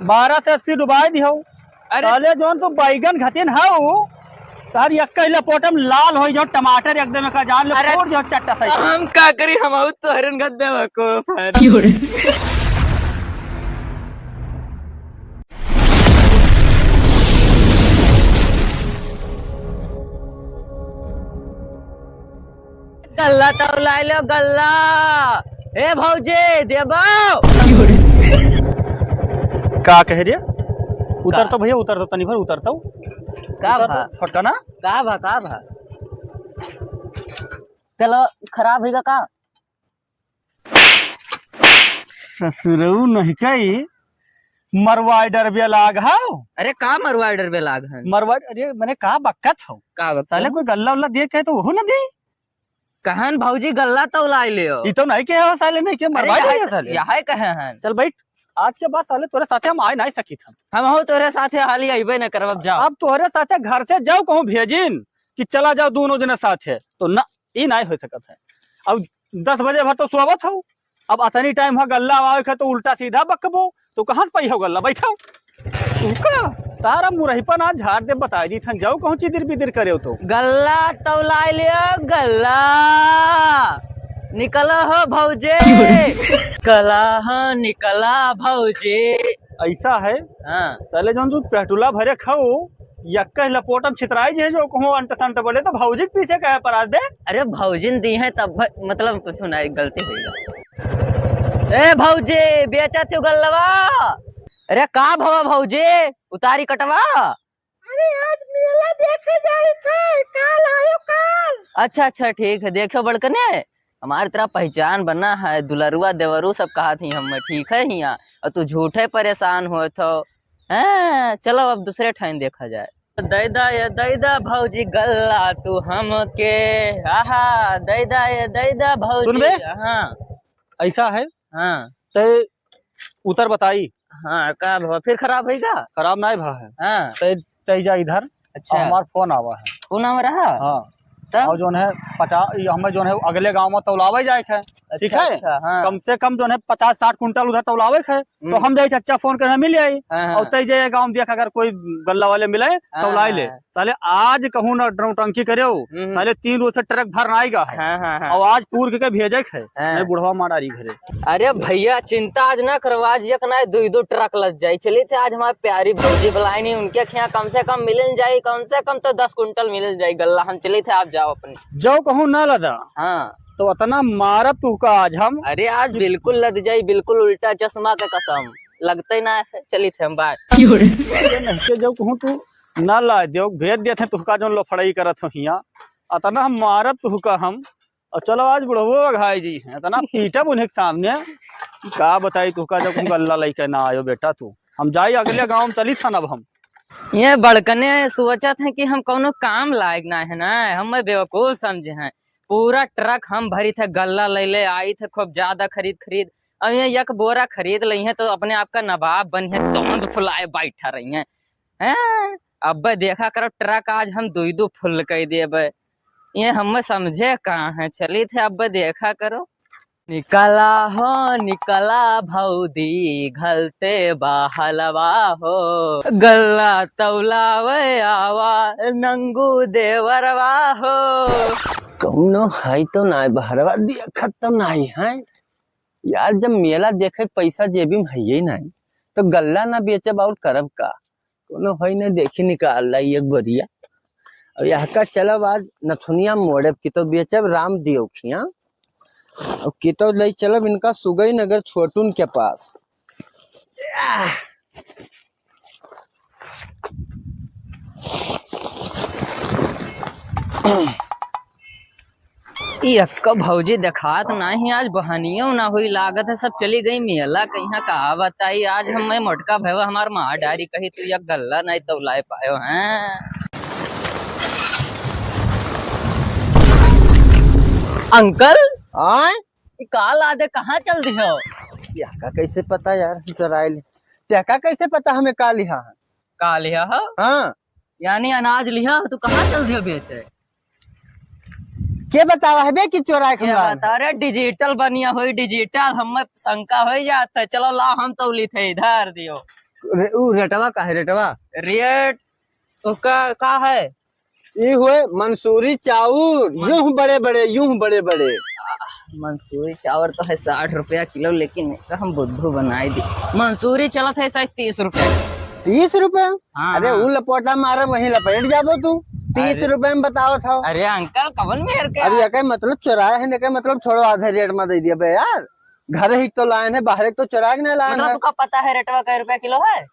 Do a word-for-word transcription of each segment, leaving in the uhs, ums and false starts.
बारह से अस्सी डुबाइ दिहो। अरे साले जौन तू बैगन घतिन हऊ, तार यक्का लपोटम लाल होइ जाओ, टमाटर एकदम का जान ले अरे फोड़ दिहो चट्टा सही। हम का करी, हम आऊ तोहरन गत बेवकूफ हन। गल्ला तौलाइ लो, गल्ला। ए भौजी, देबो? का कहे रे? उतर का? तो भैया, उतर तो, तनी भर उतर तो। का उतर भा? तो, छोटका ना? का भा, का भा? चलो, खराब होइगा का? ससुरऊ नहीं कई, मरवाई डरबे लाग हौ। अरे का मरवाई डरबे लाग हन? मरवाई, अरे मने का बकत हौ? का बकत साले हौ? कोई गल्ला उल्ला दे कहे तो ओहू न दे। कहन भौजी गल्ला तौलाइ लेओ। ई तो नहीं कहे हो साले, नहीं के अरे मरवाई यह, नहीं है साले। यह कहे हन। चल बैठ, आज के बाद साले तोरे साथे हम आए नहीं सकित हम। हमहू तोरे साथे हाली अइबे न करब, अब जाओ। अब तोरे साथे घर से जाओ कहूँ भेजिन कि चला जाओ दोनों जने साथे, तो ना, ई नहीं हो सकत है। अब दस बजे भर तो सोवत हौ, अब अतनी टाइम हो गल्ला आवे के तो उल्टा सीधा बकबो, तो कहाँ से पइहो गल्ला? बैठो। तुहका तारा मुरहीपन आज झाड़ दे, बताइ दी थन, जाओ कहूँ चिदिर बिदिर करेउ तो। गल्ला तौलाइ लियो, गल्ला। निकला हो भौजी। कला हो, निकला भौजी। ऐसा है। हाँ। साले जौन तू पेटुला भरे खाओ, यक्का लपोटम छितराई जे जो कहूँ अंट संट बोले तो भौजी के पीछे काहे परास दे? अरे भौजिन दी है तब भ-, मतलब कुछ नहीं, गलती हुई। ए भौजी, बेचत हो गल्लवा? अरे का भवा भौजी, उतारी कटवा? अरे आज मेला देखे जाई थे, काल आयो काल। अच्छा, अच्छा, ठीक है, देखो बड़कने, हमारी तरह पहचान बना है, दुलरुआ देवरू सब कहा थी हम, ठीक है हिया, और तू झूठे परेशान होत हो। हैं, चलो अब दूसरे ठाइन देखा जाए। दैदा ये दैदा भौजी गल्ला तू हमके, आहा, दैदा ये दैदा भौजी। सुन बे। हाँ। ऐसा है? हाँ। तै उतर बताई। हाँ, का भवा? फिर खराब होइगा? खराब नाहीं भा है। हाँ। तै, तै जा इधर। अच्छा। और हमार फोन आवा है। फोन आवा रहा? हाँ। तब? और जौन है पचास, ये हमें जौन है अगले गाँव में तौलावे जाए के है। ठीक अच्छा, है? अच्छा, हाँ। कम से कम जौन है पचास साठ कुंटल उधर तौलावे के है। तो हम्म। हम जाई, चच्चा फोन करे मिल आई। हाँ, हाँ। और तै जे गाँव में देख अगर कोई गल्ला वाले मिले, हाँ, तौलाए ले। हाँ। साले आज कहूँ ना नौटंकी करेउ, हम्म। साले तीन रोज से ट्रक भर नाहीं गा है। हाँ, हाँ, हाँ। और आज पूर के, के भेजे के है, हाँ। नहीं बुढ़वा मार डारी घरे। अरे भैया चिंता आज ना करो, आज एक ना दुई दो ट्रक लद जाई। चली थे आज हमारी प्यारी भौजी बुलाई नहीं, उनके खिया कम से कम मिलन जाई, कम से कम तो दस कुंटल मिलन जाई गल्ला। हम चली थे, आप जाओ अपने। जो कहूँ ना लदा। हाँ। तो अतना मारब तुहका आज हम। अरे आज बिल्कुल लद जाई, बिल्कुल उल्टा चश्मा के कसम। लगते ना है, चली थे हम बाय। अरे नहीं के जो कहूँ तू ना लाए देउ, भेज देत है तुहका जौन लफड़ाई करत हो हिया। अतना हम मारब तुहका हम। और चलो आज बुढ़वो अघाई जी हैं, अतना पीटब उन्हें के सामने। का बताई तुहका जब कहूँ गल्ला लइके ना आयो बेटा तू। हम जाई अगले गाँव में चली थन अब हम। ये बड़कने सोचत हैं कि हम कौनो काम लायक ना है ना, हमें बेवकूफ समझे हैं। पूरा ट्रक हम भरी थे, गल्ला ले ले आई थे, खूब ज्यादा खरीद खरीद। अब ये एक बोरा खरीद लई है तो अपने आप का नवाब बनी है, तोंद फुलाए बैठा रही हैं। हैं? अब्बे देखा करो ट्रक आज हम दुई दो फुल कई देबे। ये हमें समझे कहाँ है, चली थे अब्बे देखा करो। निकला हो, निकला भौजी, घलते बहलवा हो, गल्ला तौलावे आवा, नंगू देवरवा हो। कौनो है तो नाय बहरवा, देखत तो नाय है। यार, जब मेला देखे पैसा जेबी में है ही नाय, तो गल्ला ना बेचब और करब का? कोनो होई न देखी निकाल लाई एक बोरिया। अब यहका चलब आज नथुनिया मोड़ब की तो बेचब राम दियो खिया। अब की तो ले चलब इनका सुगई नगर छोटुन के पास। ई अक्का भौजी देखात नाही, आज बहनियो ना हुई, लागत है सब चली गई मेला कहिया। का बताई, आज हम मैं मोटका भैया हमार माँ डारी कही, तू या गल्ला नहीं तौलाए पायो हैं। अंकल, आय? ई का लादे, कहाँ चल दिहो? तेका कैसे पता यार, चोराइल। तेका कैसे पता हमें का लिहा है? का लिहा है? हाँ। यानी अनाज लिहा, तू कहाँ चल दियो बेचे? के बतावा है बे कि चोराए के के हम लाए? बता रे, digital बनिया होई, digital, हमें शंका होई जात है। चलो ला, हम तौली थे, इधर दियो। रे-, उ रेटवा का है, रेटवा? रेट ओका का है? ई हुए मंसूरी चाउर, मंस- यूं बड़े बड़े, यूं बड़े बड़े। मंसूरी चाउर तो है साठ रुपया किलो, लेकिन एका हम बुद्धू बनाई दी। मंसूरी चलत है शायद तीस रुपया। तीस रुपया? हाँ, अरे, हाँ। उ लपोटा मारे, वहीं लपेट जाबो तू। तीस अरे। रुपया में बतावत हो। अरे अंकल, कवन मेर के अरे, आ- एके मतलब चोराए है, एके मतलब छोड़ो, आधे रेट में दे दिया बे यार। घर ही तो लायन है, बाहर तो चोरा के नहीं लायन मतलब है। तुका पता है रेटवा कै रुपया किलो है?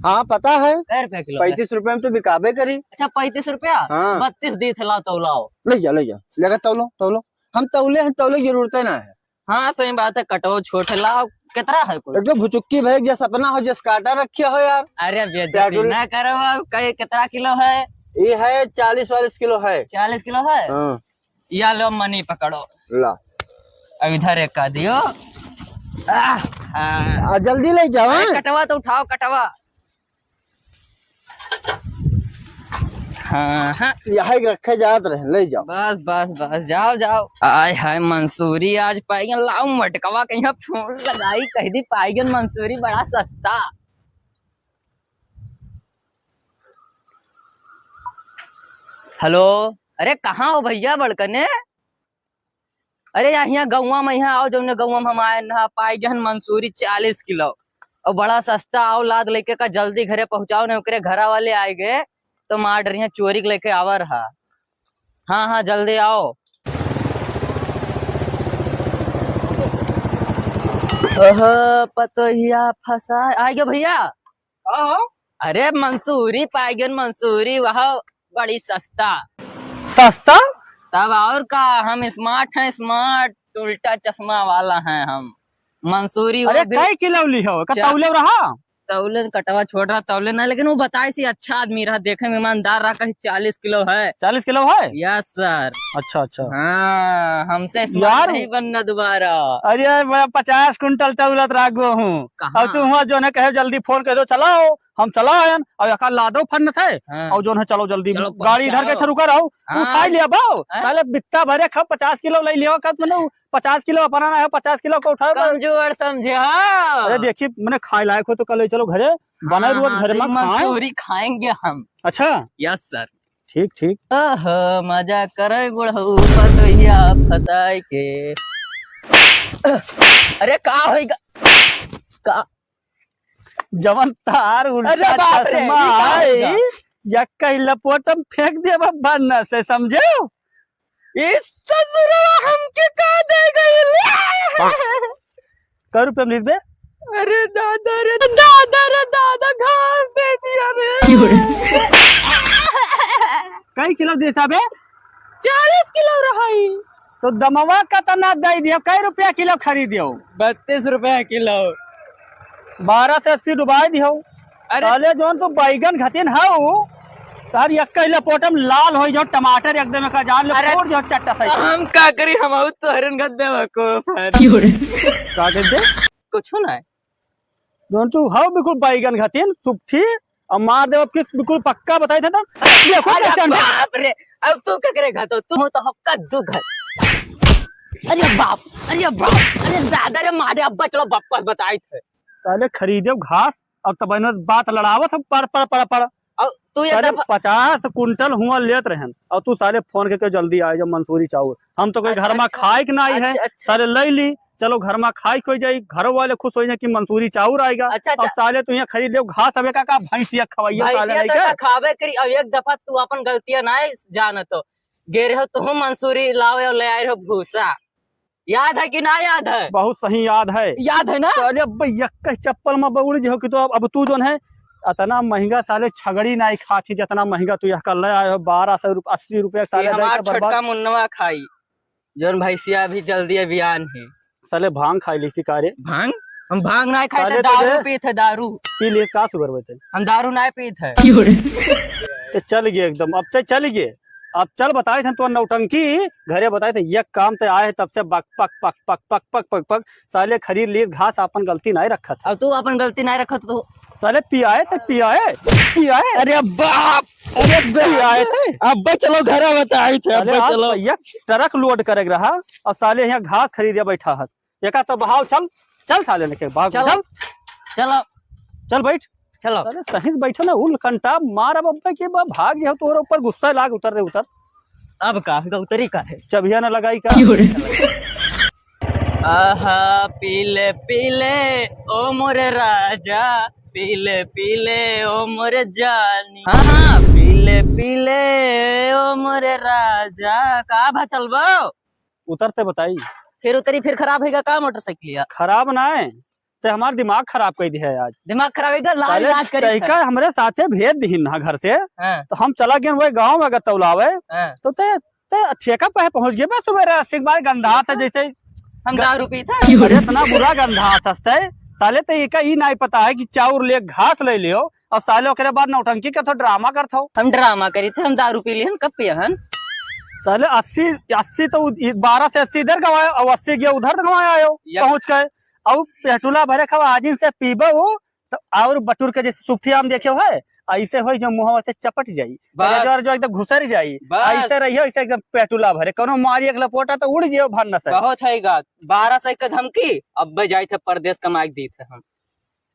हाँ, पता है। कै रुपया किलो है? पैंतीस रुपया में तो बिकाबे करी। अच्छा, पैंतीस रुपया? हाँ। बत्तीस दी थे, लाओ तौलाओ। ले जा, ले जा, लेकर तौलो, तौलो। हम तौले हैं, तौले की जरूरत ही ना है। हाँ, सही बात है, कटो छोट है, लाओ, कितना है कोई? एक तो भुचुक्की भाई, जस अपना हो, जस काटा रखे हो यार। अरे बेइज्जती पेट्रोल ना करो, अब कै, कितना किलो है? ये है चालीस वालीस किलो है। चालीस किलो है? हाँ। या लो मनी पकड़ो। ला। अब इधर एक का दियो। आह, आह। आ, जल्दी ले जाओ, अरे, हाँ? कटवा तो उठाओ, कटवा। हाँ, हाँ। यहाँ एक रखे जात रहे, ले जाओ। बस, बस, बस, जाओ, जाओ। आय हाय, मंसूरी आज पाइगन, लाओ मटकवा के यहाँ फोन लगाई, कह दी पाइगन मंसूरी बड़ा सस्ता। हेलो, अरे कहाँ हो भैया बड़कने? अरे यहाँ, यहाँ गौवा में, यहाँ आओ, जौने गौवा में हम आए ना, पाइगन मंसूरी चालीस किलो और बड़ा सस्ता। आओ, लाद लेके का जल्दी घरे पहुँचाओ, नहीं ओकरे घरा वाले आए गए तो मार डरिया, चोरी के लेके आवा रहा। हाँ, हाँ, जल्दी आओ। ओहो, पतोहिया फंसा। आ गया भैया। हाँ, हाँ। अरे मंसूरी पाइगन मंसूरी, वह बड़ी सस्ता। सस्ता? तब और का, हम smart हैं, smart, उल्टा चश्मा वाला हैं हम। मंसूरी वो अरे भी कै किलो ली हो? का चा-, तौले रहा? तौले न कटवा छोड़ रहा, तौले ना, लेकिन वो बताए सी अच्छा आदमी रहा, देखे में ईमानदार रहा, कही चालीस किलो है। चालीस किलो है? Yes sir। अच्छा, अच्छा। हाँ, हमसे smart यार नहीं बनना दोबारा। अरे यार, मैं पचास कुंटल तौलत रह गो हूँ। कहाँ? अब तू हुआ जौन है कहे जल्दी फोन कर दो, चलाओ, हम चला आयन, और एका लादो फन थे, हाँ। और जौन है चलो जल्दी चलो, गाड़ी इधर के पहुँचाओ। रुका रहो, तू हाँ। उठा लिया बाओ, हाँ। साले बित्ता भरे खा पचास किलो ले लिया, कब मैंने पचास किलो अपना ना है, पचास किलो को उठाओ। कमजोर समझे, हाँ। अरे देखी, मैंने खाए लायक हो तो कल ले चलो घरे, बना हाँ, रोज हाँ, घर में खाएं। मंसूरी खाएंगे हम। अच्छा। Yes sir। ठीक, ठीक। ओहो, मजा करे बुढ़ऊ पतोहिया फसाई के। अरे का होइगा? का? जवन तार उल्टा अरे बाप रे, चश्मा ई का आई, होइगा? या कहीं लपोट में फेंक दे बब्बा न से, समझे? ई ससुरवा हमके का दे गइल? कै रुपया में लीद बे? अरे दादा रे दादा रे दादा, घास दे दिया रे। क्यों रे? कै किलो देता बे? चालीस किलो रहाई। तो दमवा कतना दे दियो, कै रुपया किलो खरीदियो? बत्तीस रुपया किलो। बारह से अस्सी डुबाई दियो। अरे साले जौन तू बैगन घतिन हऊ, तार यक्का ही लपोटम लाल होई जो टमाटर एकदम का जान ले अरे फोड़ जो चट्टा सही। हम का करी, हम आऊ तोहरन गद बेवकूफ है। क्यों रे? का कर दे? कुछ ना है। जौन तू हऊ बिल्कुल बैगन घतिन, सुपठी, अब मार देव किस बिल्कुल पक्का बताई थे तब। देखो अरे कैसे अंडा। बाप रे, अब तू का करे घतो, तू हो तो हक्का दू घर। अरे बाप, अरे बाप, अरे दादा रे मारे, अब चलो वापस बताई थे। साले खरीदे घास, अब तब इन्हों बात लड़ावत हम पड़, पड़, पड़, पड़। और तू ये अरे दफा पचास कुंटल हुआ लेत रहन, और तू साले फोन करके जल्दी आए जब मंसूरी चाउर। हम तो कोई अच्छा, घर में अच्छा। खाए के नहीं है, अच्छा, अच्छा। साले ले ली, चलो घर में खाए के हो जाई, घर वाले खुश हो जाए कि मंसूरी चाउर आएगा। अच्छा, और अच्छा। साले तू यहाँ खरीद ले घास, अब का, का भैंसिया खवाइए साले भैंसिया नहीं तो के? का खावे करी। अब एक दफा तू अपन गलतियां ना जानत हो, गे रहो तू मंसूरी लावे और ले आए रहो भूसा। याद है कि ना याद है? बहुत सही याद है। याद है ना? साले अब यक्का चप्पल में बउड़ जो कि तो अब, अब तू जौन है, इतना महंगा साले छगड़ी नाई खात ही, जितना महंगा तू यक्का ले आए हो, बारह सौ रुप-, अस्सी रुपया ये साले हमार दे के बर्बाद। छोटका मुन्नवा खाई, जौन भैंसिया अभी जल्दी अभियान है। साले भांग खाई ली शिकारे। भांग? हम भांग ना खाए थे, साले तो दारू दे। पी थे, दारू। पी ले, का सुगर बते? हम दारू ना पी थे। क्यों रे? ये चल गए एकदम, अब से चल गए। अब चल बताए थे तो नौटंकी, घरे बताए थे, ये काम ते आए तब से बक, पक, पक, पक, पक, पक, पक, पक। साले खरीद ली घास, अपन गलती नहीं रखत। अब तू अपन गलती नहीं रखत तो। साले पियाए थे, पियाए, पियाए। अरे बाप, अरे पियाए थे। अब चलो घर बताई थे, अब साले आज चलो। भैया ट्रक लोड करे रहा और साले यहाँ घास खरीदे बैठा है। एका तो बहाव, चल, चल साले लेके भाग, चलो। चल। चलो। चल बैठ। चलो। अरे सही से बैठो ना, उल कंटा मार अब अब्बे के बा, भाग गया तोहरे ऊपर गुस्सा लाग, उतर रे, उतर। अब का होगा, उतरी का है? चबिया ना लगाई का? क्यों रे? आहा, पीले पीले ओ मोरे राजा, पीले पीले ओ मोरे जानी। हाँ, हाँ, पीले पीले ओ मोरे राजा। का भा चलबो? उतरते बताई। फिर उतरी, फिर खराब होइगा का मोटरसाइकिलिया? खराब ना है, ते हमार दिमाग खराब कर दिया है आज। दिमाग खराब होइगा, लाल पहले इलाज करी तैका था। हमरे साथे भेज दिहिन ना घर से, हाँ। तो हम चला गए वही गाँव में अगर तौलावे, हाँ। तो ते, ते ठेका पे पहुँच गए बस सुबह अस्सी बार गंधा था जैसे हम दारू पी था। अरे इतना बुरा गंधा सस्ते, साले ते इका ई नहीं पता है कि चाउर ले घास ले लियो, और साले ओकरे बाद नौटंकी करत हो, ड्रामा करत हो। हम ड्रामा करी थे, हम दारू पी लिहन, कब पियहन? साले अस्सी, अस्सी तो उ-, इ-, बारह से अस्सी इधर गवाए और अस्सी गया उधर गवाए आयो, यप। पहुँच गए। और पेटुला भरे खवा आजिन से पीबे वो, तो और बटुर के जैसे सुफ्टी आम देखे हो है, ऐसे होई जो मुंहवा से चपट जाई। बस। जो, जो एकदम घुसर जाई। बस। ऐसे रहियो, ऐसे एकदम पेटुला भरे, कोनो मारी एक लपोटा तो उड़ जियो भर न सके। बहुत है गा, बारह सौ के धमकी, अब जाई थे परदेस कमाई दी थे हम।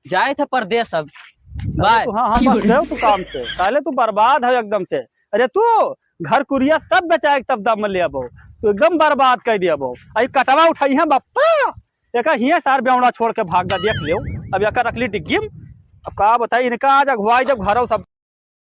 जाए थे परदेस अब। अरे बाय। तू, हाँ, हाँ, बस गयो तू काम से। साले तू बर्बाद है एकदम से। अरे तू घर कुरिया सब बेचाए के तब दम ले अबो। तू एकदम बर्बाद कर दिया अबो। आई कटवा उठाई है बप्पा। एका हिये सार बेवड़ा छोड़ के भाग गा, देख लियो। अब एका रख ली डिग्गी में। अब का बताई इनका, आज अगुवाई जब घरों सब